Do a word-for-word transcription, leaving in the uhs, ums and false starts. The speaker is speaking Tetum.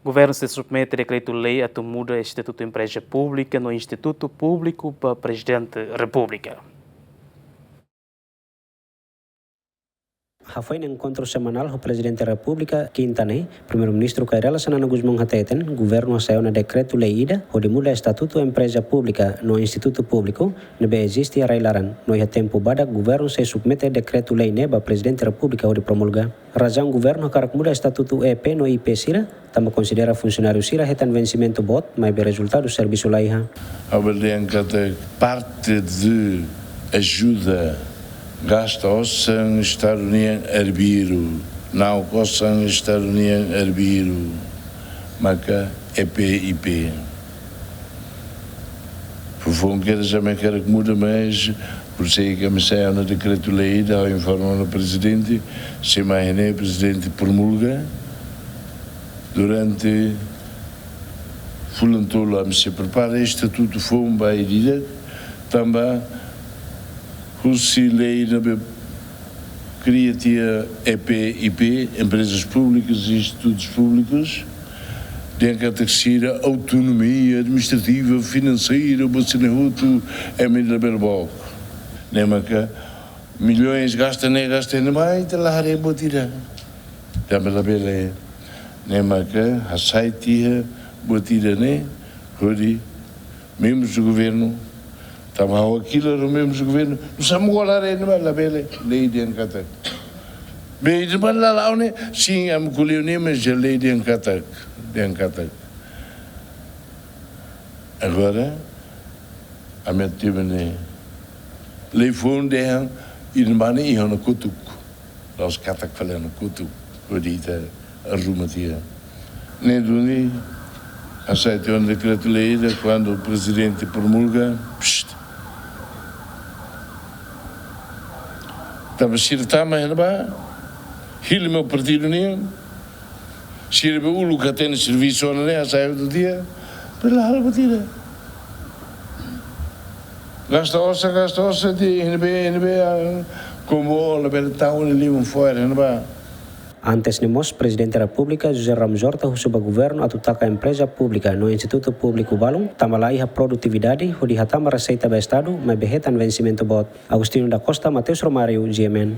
Governu sei submete dekretu-lei atu muda Estatutu Empreza Públika no Institutu Públiku ba Prezidente Repúblika. Hafoin enkontru semanál ho Prezidente Repúblika, Kinta ne'e, Primeiru-Ministru Kay Rala Xanana Gusmão hateten, governu hasai ona dekretu-lei ida hodi muda Estatutu Empreza Públika no Institutu Públiku ne'ebé eziste iha rai-laran, no iha tempu badak governu sei submete dekretu-lei ne'e ba Prezidente Repúblika hodi promulga. Razaun governu hakarak muda Estatutu E P no I P sira, tanba konsidera funsionáriu sira hetan vensimentu boot, maibé rezultadu servisu laiha. Ha'u bele dehan katak parte de ajuda gasta osan Estadu nian arbiru, na'ok osan Estadu nian arbiru, maka E P I P. Foufoun kedas ami hakarak muda, mas por sei ke ami hasai ona dekretu-lei ida, ha'u informa ona Prezidente, semana ne'e Prezidente promulga, durante fulan tolu ami sei prepara estatutu foun ba ida-idak, tanba husi lei ne'ebé kria tiha E P I P, Empresas Públicas e Institutos Públicos, dehan katak sira autonomia administrativa, finanseira, buat sira-ne'e hotu, ema labele book. Ne'e maka milhões gasta ne'e, gasta ne'e, mas ita la haree buat ida. Tanba labele. Ne'e maka hasai tiha buat ida ne'e, hodi membrus governu, tanba ha'u hakilar ho membrus governu, nusá mak la haree, ne'e mak labele, lei dehan katak. Be, ida-ne'e mak la la'o ne'e, sin, ami ko'alia ne'e, mas lei dehan katak, dehan katak. Agora, ami atu temi ne'e, lei foun dehan, ida-ne'e mak iha ona kotuk. La'ós katak fali ona kotuk, hodi ita arruma tiha. Ne'e duni, hasai tiha ona dekretu-lei ida, kuandu Prezidente promulga, psst. Tanba sira tama iha ne'ebá, hili mak partidu nian, sira be uluk hatene servisu ona ne'e, hasai hotu tiha, bele halo buat ida. Gasta osan, gasta osan, dehan ne'ebé, ne'ebé, ah, komu labele tau nia liman fo'er ne'ebá. Antes ne'e mós, Prezidente Repúblika José Ramos Horta husu ba governu atu taka empreza públika no institutu públiku balun, tanba la iha produtividade, hodi hatama reseita ba Estadu, maibé hetan vensimentu boot. Agostinho da Costa, Mateus Romário, G M N.